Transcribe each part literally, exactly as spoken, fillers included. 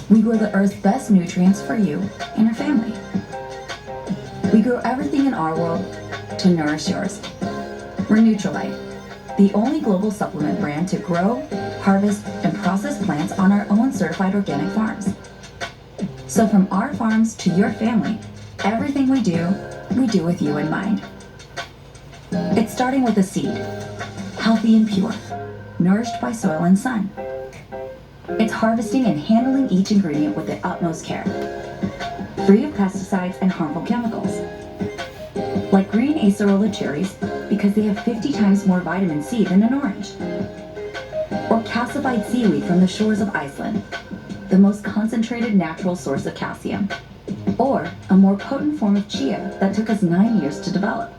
We grow the earth's best nutrients for you and your family. We grow everything in our world to nourish yours. We're Nutrilite, the only global supplement brand to grow, harvest, and process plants on our own certified organic farms. So, from our farms to your family, everything we do, we do with you in mind. It's starting with a seed, healthy and pure, nourished by soil and sun. It's harvesting and handling each ingredient with the utmost care, free of pesticides and harmful chemicals. Like green acerola cherries, because they have fifty times more vitamin C than an orange. Or calcified seaweed from the shores of Iceland, the most concentrated natural source of calcium. Or a more potent form of chia that took us nine years to develop.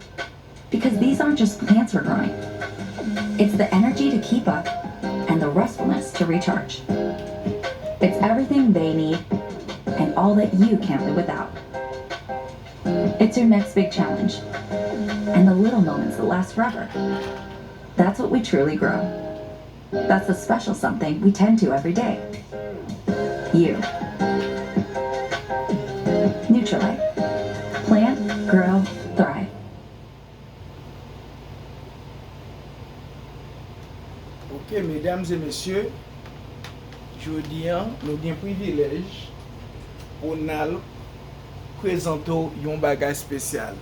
Because these aren't just plants we're growing, it's the energy to keep up and the restfulness to recharge. It's everything they need and all that you can't live without. It's your next big challenge and the little moments that last forever. That's what we truly grow. That's the special something we tend to every day. You. Nutrilite. Plant, grow, thrive. Ok, medam e mesye, jodi a nou gen privilèj pou n al prezante w yon bagay espesyal,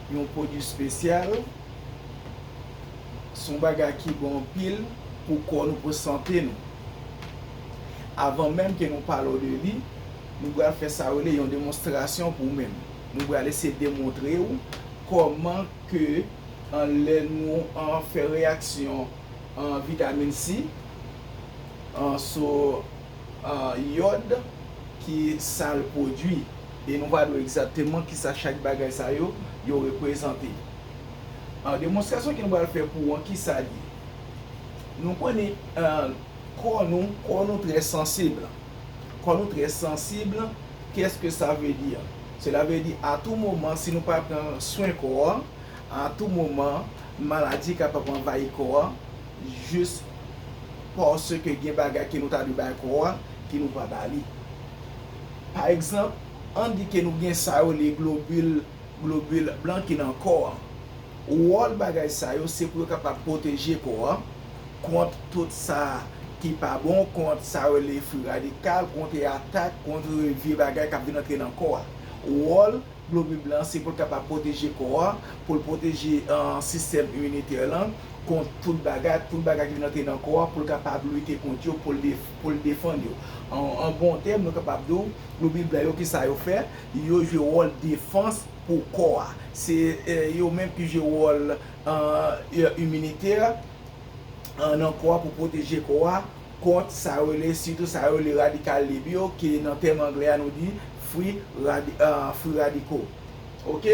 yon pwodui espesyal. Se yon bagay ki bon anpil pou kò nou, pou sante nou. Avan menm ke nou pale w de li, nou pral fè sa rele yon demonstrasyon pou ou menm. Nou pral eseye demontre w kòman ke an lè nou an fè reyaksyon an vitamin C an sou an yòd ki sa l pwodui, e nou va di w egzakteman kisa chak bagay sa yo yo reprezante. An demonstrasyon ke nou pral fè pou w an, kisa l ye? Nou konnen an kò nou, kò nou trè sansib. Kò nou trè sansib. Qu'est-ce que ça veut dire? Cela veut dire, a tou moman, si nou pa pran swen kò a, a tou moman, maladi kapab anvayi kò a, jis paske gen bagay ke nou ta dwe bay kò a, ke nou pa ba li. Pa egzanp, ann di ke nou gen sa yo rele globil, globil blan ki nan kò a. Wòl bagay sa yo, se pou yo kapab pwoteje kò a kont tout sa ki pa bon, kont sa yo rele fri radikal, kont atak, kont vye bagay k ap vin antre nan kò a. Wòl globil blan an, se pou l kapab pwoteje kò a, pou l pwoteje an sistèm iminitè lan kont tout bagay, tout bagay ki vin antre nan kò a, pou l kapab lite kont yo, pou l def, pou l defann yo. An, an bon tèm, nou kapab di w, globil blan yo, kisa yo fè? Yo jwe wòl defans pou kò a. Se e, yo menm ki jwe wòl an, e, iminitè an, nan kò a, pou pwoteje kò a kont sa yo rele, sitou sa yo rele radikal lib yo, ke nan tèm anglè a nou di free radi, a, free radicaux. Ok?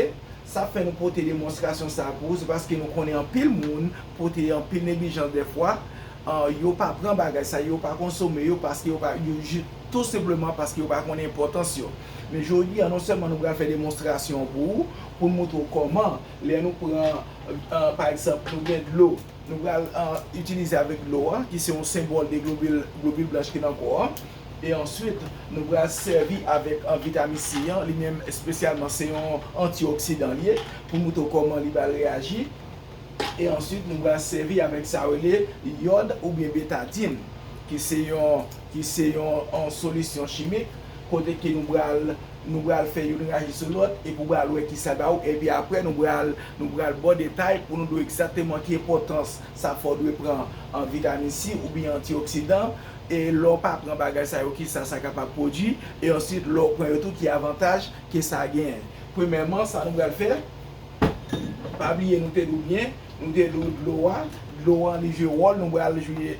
Sa fè nou pote demonstrasyon sa pou ou, se paske nou konnen anpil moun pote anpil neglijans dèfwa, an, yo pa pran bagay sa, yo pa konsome yo paske yo pa, yo jis tou senpleman paske yo pa konnen enpòtans yo. Men jodi a, non sèlman nou pral fè demonstrasyon pou ou, pou n montre w kòman, lè nou pran, an, pa egzanp, nou gen dlo, nou pral, an, itilize avèk dlo a, ki se yon senbòl de globil, globil blanch ki nan kò a. E answit, nou pral sèvi avèk, an, vitamin C an, li menm espesyalman se yon antioksidan li ye, pou montre w kòman li pral reyaji. E answit, nou pral sèvi avèk sa yo rele yòd oubyen betadin, ki se yon, ki se yon, yon solisyon chimik, kote ke nou pral, nou pral fè youn reyaji sou lòt, epi w pral wè kisa l ba ou, epi apre nou pral, nou pral ba w detay pou nou di w egzakteman ki enpòtans sa fè w dwe pran an vitamin C oubyen antioksidan, e lè w pa pran bagay sa yo, kisa sa kapab pwodui, e answit, lè w pran yo tou, ki avantaj ke sa genyen. Premyèman, sa nou pral fè, pa bliye nou te di w byen, nou te di w dlo a, dlo a li jwe wòl, nou pral jwe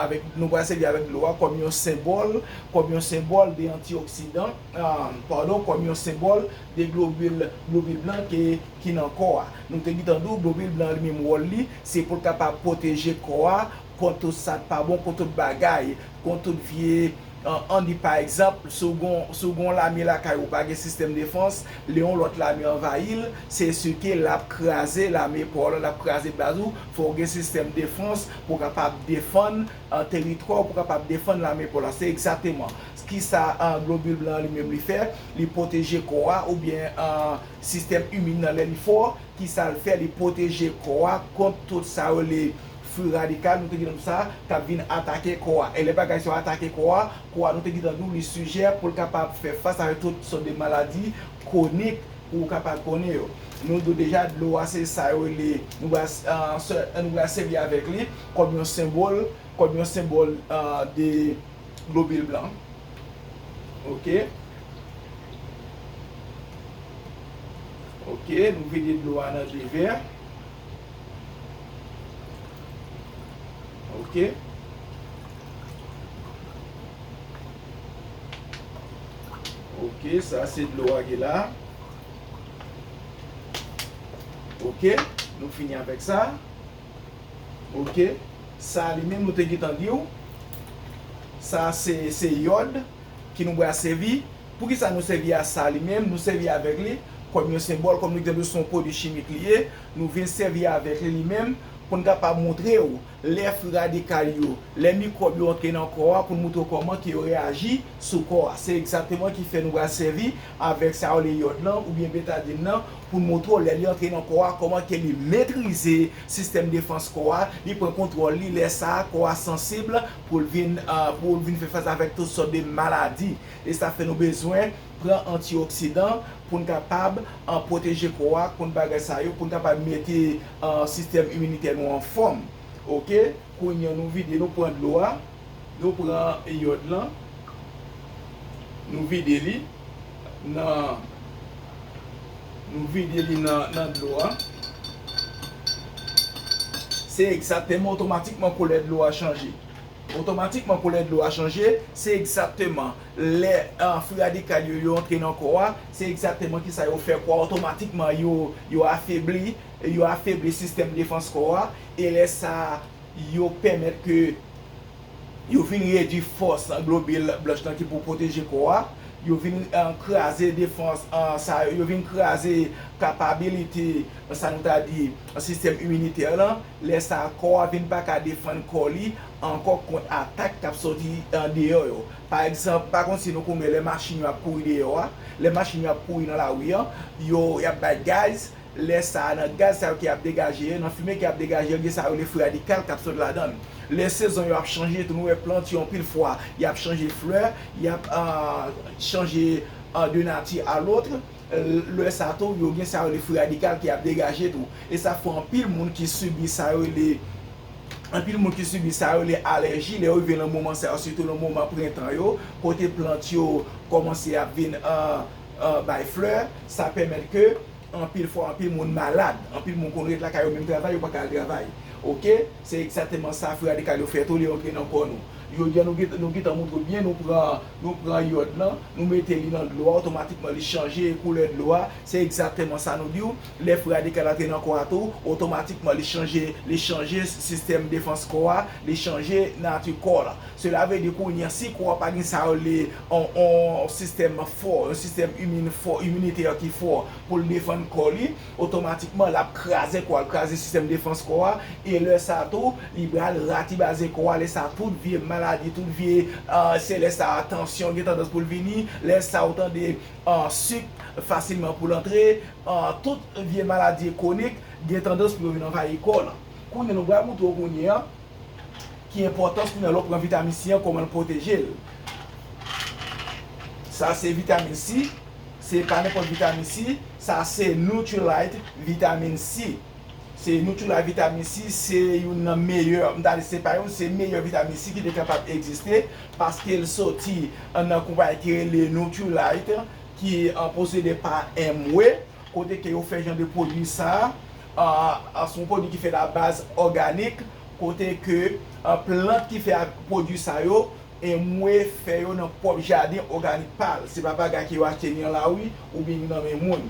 avèk, nou pral sèvi avèk dlo a kòm yon senbòl, kòm yon senbòl de antioksidan, ah, padon, kòm yon senbòl de globil, globil blan ke, ki nan kò a. Nou te gentan di w, globil blan li menm wòl li, se pou l kapab pwoteje kò a kont tout sa k pa bon, kont tout bagay, kont tout vye, an, ann di pa egzanp, si w gon, si w gon lame lakay ou, ou pa gen sistèm defans, lè yon lòt lame anvayi l, se si ke l ap kraze lame pa w lan, l ap kraze baz ou, fò w gen sistèm defans pou w kapab defann, an, teritwa w, pou w kapab defann lame pa w la. Se egzakteman Kisa, ah, globil blan an li menm li fè? Li pwoteje kò a oubyen, ah, sistèm imin nan lè li fò. Kisa l fè? Li pwoteje kò a kont tout sa yo rele fri radikal, nou te gentan di w sa, k ap vin atake kò a. E lè bagay sa yo atake kò a, kò a, nou te gentan di w, li sijè pou l kapab fè fas avèk tout sòt de maladi kwonik, pou w kapab konnen yo. Nou di w deja, dlo a, se sa yo rele, nou pral, ah, se, nou pral sèvi avèk li kòm yon senbòl, kòm yon senbòl, ah, de globil blan. Ok. Ok, nou vide dlo a nan de vè. Ok. Ok, sa se dlo a ki la. Ok, nou fini avèk sa. Ok, sa li menm nou te gentan di w. Sa se, se yòd ki nou pral sèvi. Poukisa nou sèvi a sa li menm? Nou sèvi avèk li kòm yon senbòl, kòm nou te di w se yon pwodui chimik li ye. Nou vin sèvi avèk li li menm pou n kapab montre w lè fri radikal yo, lè mikwòb yo antre nan kò a, pou n montre w kòman ke yo reyaji sou kò a. Se egzakteman ki fè nou pral sèvi avèk sa yo rele yòd lan oubyen betadin nan pou n montre w lè li antre nan kò a, kòman ke li metrize sistèm defans kò a, li pran kontwòl li, lè sa a, kò a sansib pou l vin, ah, pou l vin fè fas avèk tout sòt de maladi. E sa fè nou bezwen pran antioksidan pou n kapab, ah, pwoteje kò a kont bagay sa yo, pou n kapab mete, ah, sistèm iminitè nou anfòm. Ok, kounye a nou vide, nou pran dlo a, nou pran yòd lan, nou vide li nan, nou vide li nan, nan dlo a. Se egzakteman otomatikman koulè dlo a chanje. Otomatikman koulè dlo a chanje, se egzakteman lè, ah, fri radikal yo, yo antre nan kò a, se egzakteman kisa yo fè kò a, otomatikman yo, yo afebli, yo afebli sistèm defans kò a, e lè sa a, yo pèmèt ke yo vin redui fòs globil blanch lan ki pou pwoteje kò a, yo vin, eh, kraze defans, eh, sa yo, yo vin kraze kapabilite, sa nou ta di, sistèm iminitè lan. Lè sa a, kò a vin pa ka defann kò li ankò kont atak k ap soti andeyò yo. Pa egzanp, pa konn si nou konnen lè machin yo ap kouri deyò a, lè machin yo ap kouri nan lari an, yo, y ap bay gaz, lè sa a, nan gaz sa yo ki ap degaje yo, nan fimen ki ap degaje yo, gen sa yo rele fri radikal k ap sot ladan l. Lè sezon yo ap chanje tou, nou wè plant yo anpil fwa, y ap chanje flè, y ap, ah, chanje, ah, de nati a lòt. Lè sa tou, yo gen sa yo rele fri radikal ki ap degaje tou. E sa fè anpil moun ki sibi sa yo rele, anpil moun ki sibi sa yo rele alèji, lè yo rive nan moman sa yo, sitou nan moman prentan yo, kote plant yo kòmanse ap vin, ah, ah, bay flè, sa pèmèt ke anpil fwa, anpil moun malad, anpil moun konn ret lakay yo, menm travay, yo pa ka al travay. Ok? Se egzakteman sa fri radikal yo fè tou, lè yo antre nan kò nou. Jodi a, nou gen, nou gentan montre w byen, nou pran, nou pran yòd lan, nou mete li nan dlo a, otomatikman li chanje koulè dlo a. Se egzakteman sa nou di w. Lè fri radikal antre nan kò a tou, otomatikman li chanje, li chanje sistèm defans kò a, li chanje nati kò la. Sela vle di kounye a, si kò a pa gen sa yo rele on, on sistèm fò, yon sistèm imin fò, iminitè ki fò pou l defann kò li, otomatikman l ap kraze kò a, l kraze sistèm defans kò a, e lè sa a tou, li pral ratibaze kò a, lè sa a tout vye maladi, tout vye, ah, se lè sa a tansyon gen tandans pou l vini, lè sa a ou tande, ah, sik fasilman pou l antre, ah, tout vye maladi kwonik gen tandans pou yo vin anvayi kò w lan. Kounye a nou pral montre w kounye a, ki enpòtans kounye a lè w pran vitamin C an, kòman l pwoteje l. Sa se vitamin C, se pa nenpòt vitamin C, sa se Nutrilite vitamin C. Se Nutrilite vitamin C, se youn nan meyè, m ta di se pa youn, se meyè vitamin C ki te kapab egziste, paske l soti nan konpayi ki rele Nutrilite, ki, ah, posede pa Amway. Kote ke yo fè jan de pwodui sa a, ah, ah, se yon pwodui ki fèt a baz òganik, kote ke, ah, plant ki fè ak pwodui sa yo, Amway fè yo nan pwòp jaden òganik pa l. Se pa bagay ke yo achte ni an lari oubyen ni nan men moun.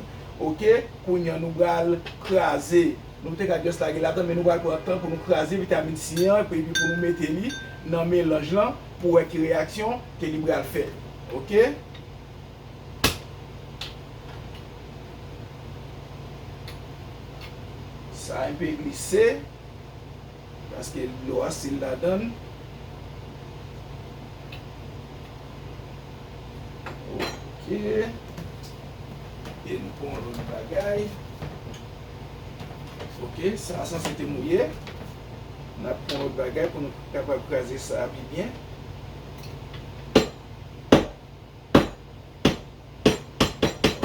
Ok? Kounye a nou pral kraze. Nou te ka just lage ladan, men nou pral pran tan pou nou kraze vitamin C an, epi pou nou mete li nan melanj lan, pou wè ki reyaksyon ke li pral fè. Ok? Sa enpe glise, paske dlo a sil ladan l. E nou pran yon lòt bagay. Ok, sa a sanse te mouye. N ap pran yon lòt bagay pou nou kapab kraze sa a pi byen.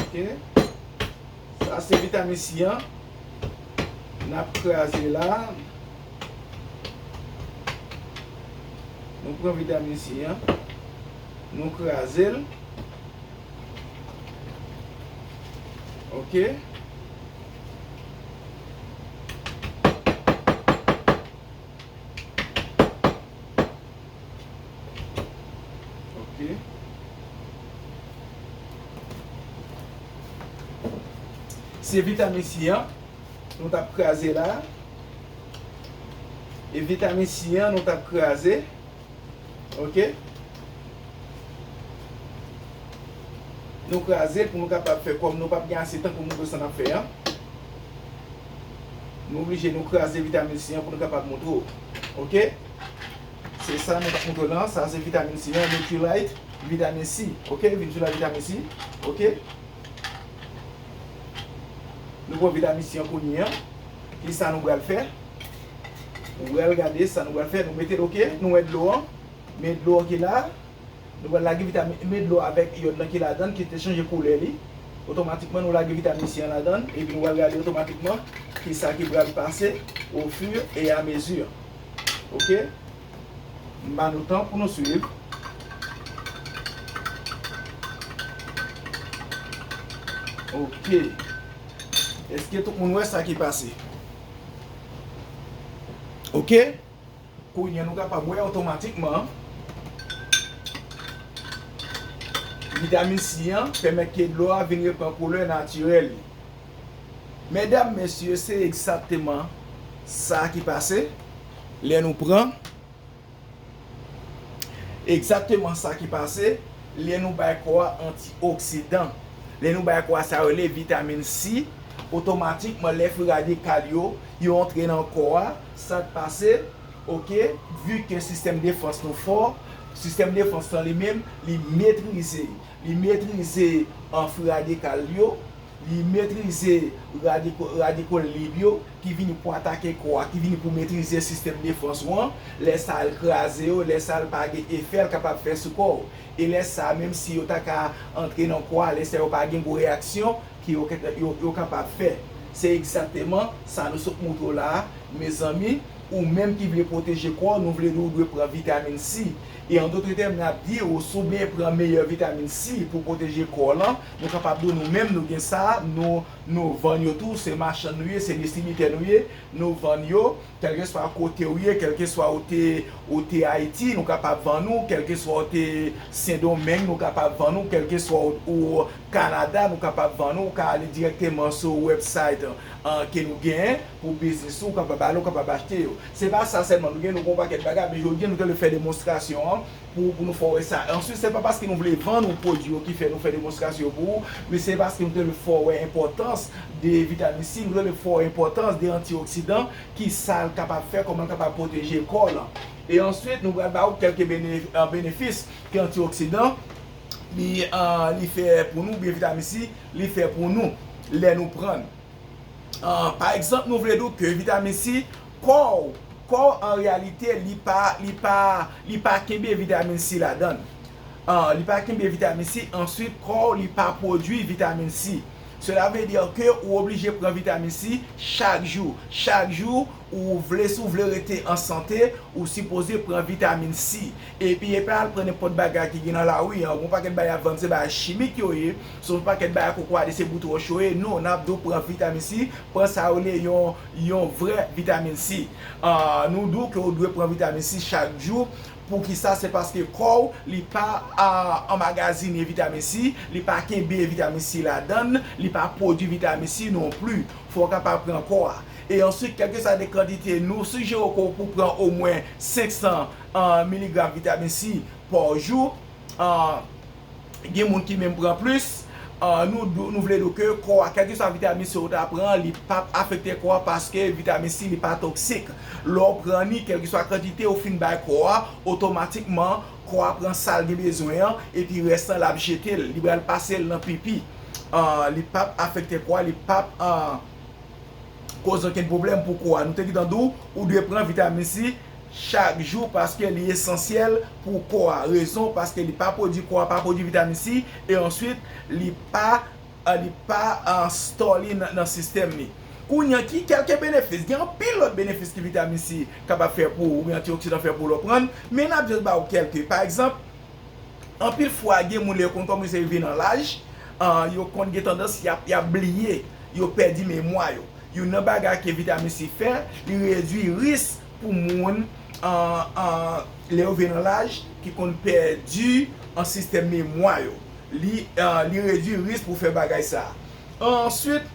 Ok. Sa se vitamin C an. N ap kraze la. Nou pran vitamin C an. Nou kraze l. Ok. Ok. Se vitamin C an nou t ap kraze la. E vitamin C an nou t ap kraze. Ok. Nou kraze l pou nou kapab fè, kòm nou p ap gen ase tan pou montre sa n ap fè an. Nou oblije nou kraze vitamin C an pou nou kapab montre w. Ok. Se sa nou t ap montre w lan. Sa se vitamin C an, Nutrilite, vitamin C. Ok, Nutrilite, vitamin C. Ok. Nou pran vitamin C an kounye an. Kisa nou pral fè? Nou pral gade sa nou pral fè. Nou mete l, ok. Nou wè dlo an. Men dlo an ki la. Nou pral lage vitamin, men dlo avèk yòd lan ki ladan l, ki te chanje koulè li. Otomatikman, nou lage vitamin C an ladan l, epi nou pral gade otomatikman kisa ki pral pase au fur et à mesure. Ok? M ba nou tan pou nou swiv. Ok. Èske tout moun wè sa ki pase? Ok? Kounye a nou kapab wè otomatikman vitamin C an pèmèt ke dlo a vin repran koulè natirèl li. Medam, mesye, se egzakteman sa ki pase lè nou pran, egzakteman sa ki pase lè nou bay kò a antioksidan. Lè nou bay kò a sa yo rele vitamin C, otomatikman lè fri radikal yo, yo antre nan kò a, sa k pase, ok, vi ke sistèm defans nou fò, sistèm defans lan li menm, li metrize, li metrize an fri radikal yo, li metrize radiko-, radiko lib yo ki vini pou atake kò a, ki vini pou metrize sistèm defans ou an. Lè sa a l kraze yo, lè sa a l pa gen efè l kapab fè sou kò w. E lè sa a, menm si yo ta ka antre nan kò a, lè sa a yo pa gen gwo reyaksyon ke yo, yo, yo kapab fè. Se egzakteman sa nou sot montre w la a, mezanmi. Ou menm ki vle pwoteje kò w, nou vle di w dwe pran vitamin C. E an dòt tèm, n ap di w, si w byen pran meyè vitamin C pou pwoteje kò w lan, nou kapab di w nou menm nou gen sa, nou, nou vann yo tou, se machann nou ye, se distribitè nou ye, nou vann yo, kèlkeswa kote w ye, kèlkeswa ou te, ou te Ayiti, nou kapab vann ou, kèlkeswa ou te Sendomeng, nou kapab vann ou, kèlkeswa ou, ou Kanada, nou kapab vann ou, ou ka ale dirèkteman sou website, an, ke nou genyen pou biznis ou, ou kapab ale, ou kapab achte yo. Se pa sa sèlman, nou gen, nou gen yon pakèt bagay, men jodi a nou te vle fè demonstrasyon an pou, pou nou fè w wè sa. Answit, se pa paske nou vle vann ou pwodui yo ki fè nou fè demonstrasyon yo pou ou, men se paske nou te vle fè w wè enpòtans de vitamin C, nou te vle fè w wè enpòtans de antioksidan, ki sa l kapab fè, kòman l kapab pwoteje kò w lan. E answit, nou pral ba ou kèlke bene-, an, benefis ke antioksidan li, an, li fè pou nou, oubyen vitamin C, li fè pou nou lè nou pran l. An, pa egzanp, nou vle di w ke vitamin C, kò w, kò w an reyalite, li pa, li pa, li pa kenbe vitamin C ladan l. An, li pa kenbe vitamin C, answit, kò w, li pa pwodui vitamin C. Sela vle di ke ou oblije pran vitamin C chak jou. Chak jou, ou vle, si w vle rete an sante, ou sipoze pran vitamin C. Epi, e pa al pran nenpòt bagay ki gen nan lari an. Gon pakèt bagay y ap vann, se bagay chimik yo ye. Se yon pakèt bagay kokorat, se bout wòch yo ye. Non, n ap di w pran vitamin C, pran sa yo rele yon, yon vrè vitamin C. Ah, nou di w ke w dwe pran vitamin C chak jou. Poukisa? Se paske kò w, li pa, ah, anmagazine vitamin C, li pa kenbe vitamin C ladan l, li pa pwodui vitamin C non pli. Fò w kapab pran kò a. E answit, kèlkeswa de kantite, nou sijere w pou pran omwen senk san, ah, miligram vitamin C pa jou. Ah, gen moun ki menm pran plis. Ah, nou, nou vle di w ke kò a, kèlkeswa vitamin C ou ta pran, li p ap afekte kò a paske vitamin C li pa toksik. Lè w pran li, kèlkeswa kantite ou fin bay kò a, otomatikman, kò a pran sa l gen bezwen an, epi rès lan l ap jete l, li pral pase l nan pipi. Ah, li p ap afekte kò a, li p ap, ah, koz okenn pwoblèm pou kò a. Nou te gentan di w, ou dwe pran vitamin C chak jou paske li esansyèl pou kò a. Rezon, paske li pa pwodui, kò a pa pwodui vitamin C, e answit, li pa, ah, li pa, ah, store li nan, nan sistèm li. Kounye a, ki kèlke benefis? Gen anpil lòt benefis ki vitamin C kapab fè pou ou, oubyen antioksidan fè pou ou lè w pran l, men n ap jis ba w kèlke. Pa egzanp, anpil fwa, gen moun lè yo konn kòmanse rive nan laj, ah, yo konn gen tandans y ap, y ap bliye, yo pèdi memwa yo. Youn nan bagay ke vitamin C fè, li redui risk pou moun, ah, ah, lè yo rive nan laj, ki konn pèdi an sistèm memwa yo. Li, ah, li redui risk pou fè bagay sa a. Answit,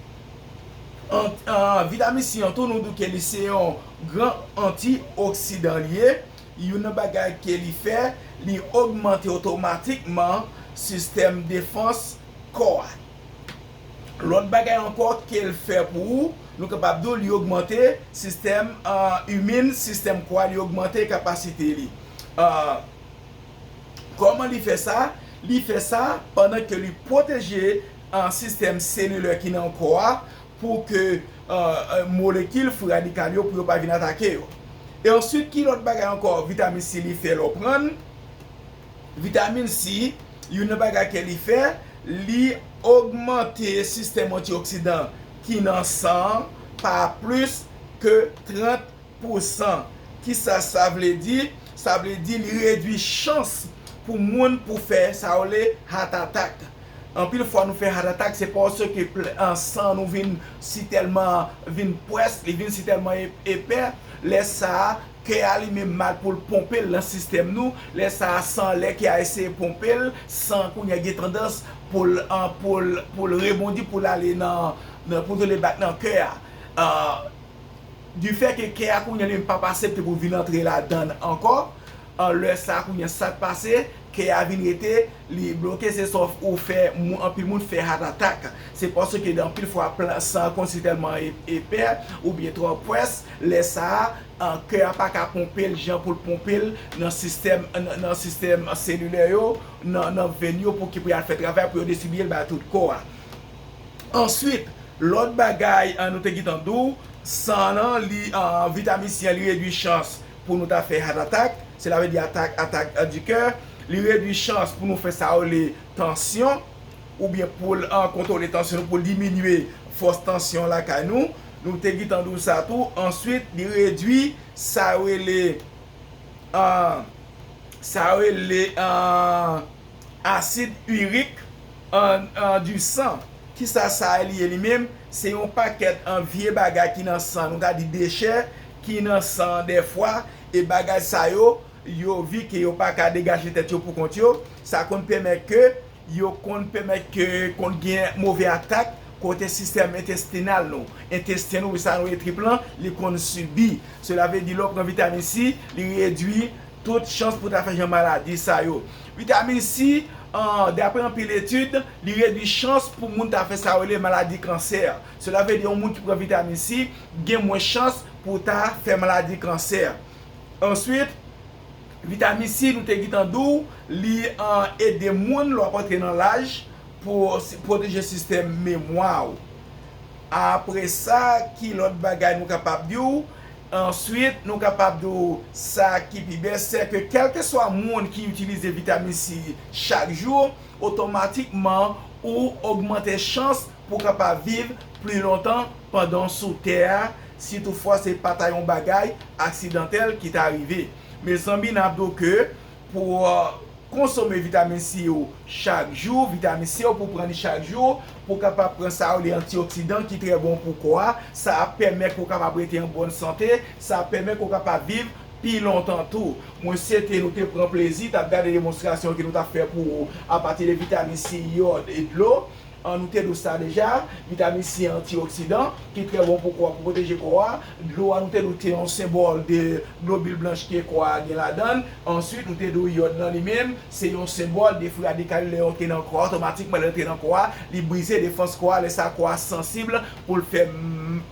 an, an, vitamin C an tou, nou di ke li se yon gran antioksidan li ye. Youn nan bagay ke li fè, li ogmante otomatikman sistèm defans kò a. Lòt bagay ankò ke l fè pou ou, nou kapab di w li ogmante sistèm, ah, imin, sistèm kò a, li ogmante kapasite li. Ah, kòman li fè sa? Li fè sa pandan ke li pwoteje, ah, sistèm selilè ki nan kò a pou ke, ah, ah, molekil fri radikal yo, pou yo pa vin atake yo. E answit, ki lòt bagay ankò vitamin C li fè lè w pran l? Vitamin C, youn nan bagay ke li fè, li ogmante sistèm antioksidan ki nan san an pa plis ke trant pou san. Kisa sa vle di? Sa vle di li redui chans pou moun pou fè sa yo rele heart attack. Anpil fwa nou fè heart attack, se paske pl-, an, san nou vin si tèlman, vin pwès, li vin si tèlman e-, epè. Lè sa a, kè a li menm mal pou l ponpe l nan sistèm nou. Lè sa a, san, lè kè a eseye ponpe l, san kounye a gen tandans pou l, an, pou l, pou l rebondi, pou l ale nan, nan, pou l retoune back nan kè a. An, difè ke kè a kounye a li menm p ap aksepte pou vin antre ladan l ankò, an, lè sa a kounye a sa k pase, kè a vin rete, li bloke, se sa ou fè, mou-, anpil moun fè heart attack. Se paske anpil fwa plan, san an konn si tèlman e-, epè oubyen twò pwès, lè sa a, an, kè a pa ka ponpe l jan pou l ponpe l nan sistèm, nan, nan sistèm selilè yo, nan, nan venn yo pou ki pou y al fè travay pou yo distribiye l bay tout kò a. Answit, lòt bagay, an, nou te gentan di w, san an, li, an, vitamin C an, li redui chans pou nou ta fè heart attack, sela vle di atak, atak, an, di kè, li redui chans pou nou fè sa yo rele tansyon, oubyen pou l, an, kontwole tansyon nou, pou l diminye fòs tansyon lakay nou. Nou te gentan di w sa tou. Answit, li redui sa yo rele, an, sa yo rele, an, asid irik an, an, di san. Kisa sa a li ye li menm? Se yon pakèt, an, vye bagay ki nan san, nou ta di dechè, ki nan san an dèfwa, e bagay sa yo, yo vi ke yo pa ka degaje tèt yo pou kont yo, sa konn pèmèt ke, yo konn pèmèt ke konn gen move atak kote sistèm entestinal nou, entesten nou, sa nou rele trip lan, li konn sibi. Sela vle di lè w pran vitamin C, li redui tout chans pou ta fè jan maladi sa yo. Vitamin C, an, daprè anpil etid, li redui chans pou moun ta fè sa yo rele maladi kansè. Sela vle di yon moun ki pran vitamin C gen mwens chans pou ta fè maladi kansè. Answit, vitamin C, nou te gentan di w, li, an, ede moun lè w ap antre nan laj pou si-, pwoteje sistèm memwa w. Apre sa, ki lòt bagay nou kapab di w? Answit, nou kapab di w sa ki pi bèl, se ke kèlkeswa moun ki itilize vitamin C chak jou, otomatikman ou ogmante chans pou w kapab viv pli lontan pandan w sou tè a, si toutfwa se pa ta yon bagay aksidantèl ki ta rive. Mezanmi, n ap di w ke pou, euh, konsome vitamin C ou chak jou, vitamin C ou pou pran li chak jou, pou w kapab pran sa yo rele antioksidan ki trè bon pou kò a, sa ap pèmèt ke w kapab rete an bòn sante, sa ap pèmèt ke w kapab viv pi lontan tou. Mwen swete nou te pran plezi, t ap gade demonstrasyon ke nou t ap fè pou ou apati de vitamin C, yòd e dlo. An, nou te di w sa deja, vitamin C antioksidan, ki trè bon pou kò a, pou pwoteje kò a. Dlo a, nou te di w te yon senbòl de globil blanch ke kò a gen ladan l. Answit, nou te di w yòd lan li menm, se yon senbòl de fri radikal lè yo antre nan kò a, otomatikman lè yo antre nan kò a, li brize defans kò a, lè sa kò a sansib pou l fè,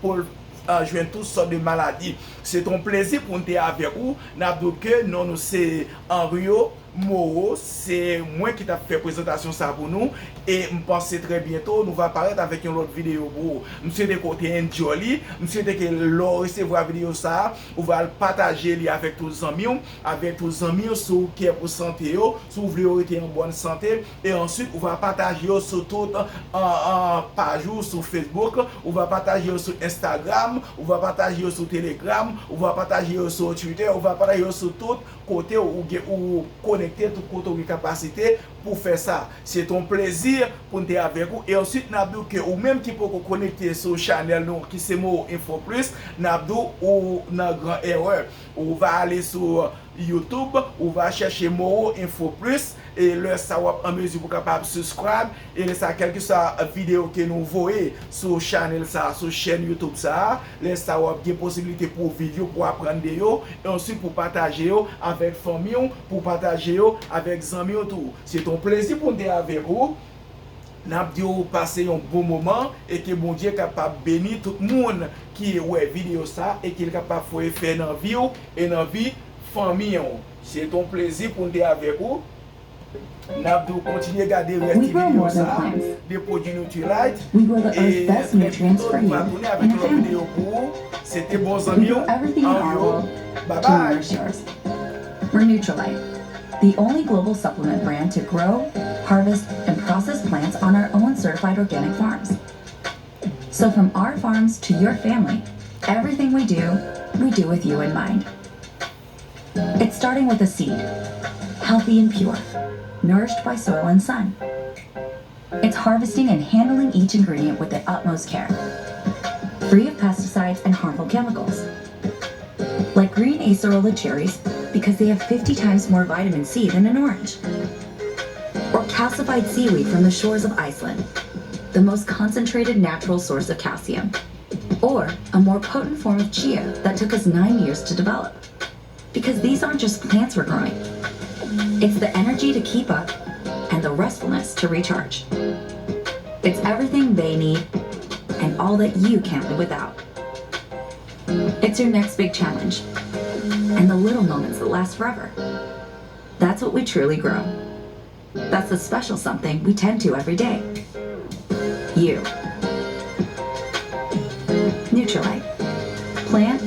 pou l, ah, jwenn tout sòt de maladi. Se te yon plezi pou n te avèk ou. N ap di w ke non nou se Henrio Moro, se mwen ki t ap fè prezantasyon sa pou nou, e m panse trè byento nou va parèt avèk yon lòt videyo pou ou. M swete ke w te enjoy li, m swete ke lè w resevwa videyo sa a, ou va al pataje li avèk tout zanmi w, avèk tout zanmi w, si w kè pou sante yo, si w vle yo rete an bòn sante, e answit ou va pataje yo sou tout, an, an, paj ou sou Facebook, ou va pataje yo sou Instagram, ou va pataje yo sou Telegram, ou va pataje yo sou Twitter, ou va pataje yo sou tout kote ou gen, ou konekte, tout kote ou gen kapasite pou fè sa. Se t on plezi pou n te avèk ou. E answit, n ap di w ke ou menm ki poko konekte sou chanèl nou, ki se Moro Info Plus, n ap di w ou nan gran erè. Ou va ale sou YouTube, ou va chèche Moro Info Plus, e lè sa w ap an mezi pou w kapab subscribe, e lè sa, kèlkeswa videyo ke nou voye sou chanèl sa, sou chèn YouTube sa, lè sa w ap gen posiblite pou w viv yo, pou w aprann de yo, e answit pou w pataje yo avèk fanmi w, pou w pataje yo avèk zanmi w tou. Se t on plezi pou n te avèk ou. N ap di w pase yon bon moman e ke Bondye kapab beni tout moun ki wè videyo sa e ke l kapab fè efè nan vi w e nan vi fanmi w. Se t on plezi pou n te avèk ou. N ap di w kontinye gade rès ti videyo sa, de pwodui Nutrilite. E trè byento nou va tounen avèk yon lòt videyo pou ou. Se te bon zanmi w, Anyo. Babay. We're Nutrilite, the only global supplement brand to grow, harvest, and process plants on our own certified organic farms. So, from our farms to your family, everything we do, we do with you in mind. It's starting with a seed, healthy and pure, nourished by soil and sun. It's harvesting and handling each ingredient with the utmost care, free of pesticides and harmful chemicals. Like green acerola cherries, because they have fifty times more vitamin C than an orange. Or calcified seaweed from the shores of Iceland, the most concentrated natural source of calcium. Or a more potent form of chia that took us nine years to develop. Because these aren't just plants we're growing, it's the energy to keep up and the restfulness to recharge. It's everything they need and all that you can't live without. It's your next big challenge and the little moments that last forever. That's what we truly grow. That's the special something we tend to every day. You. Nutrilite. Plant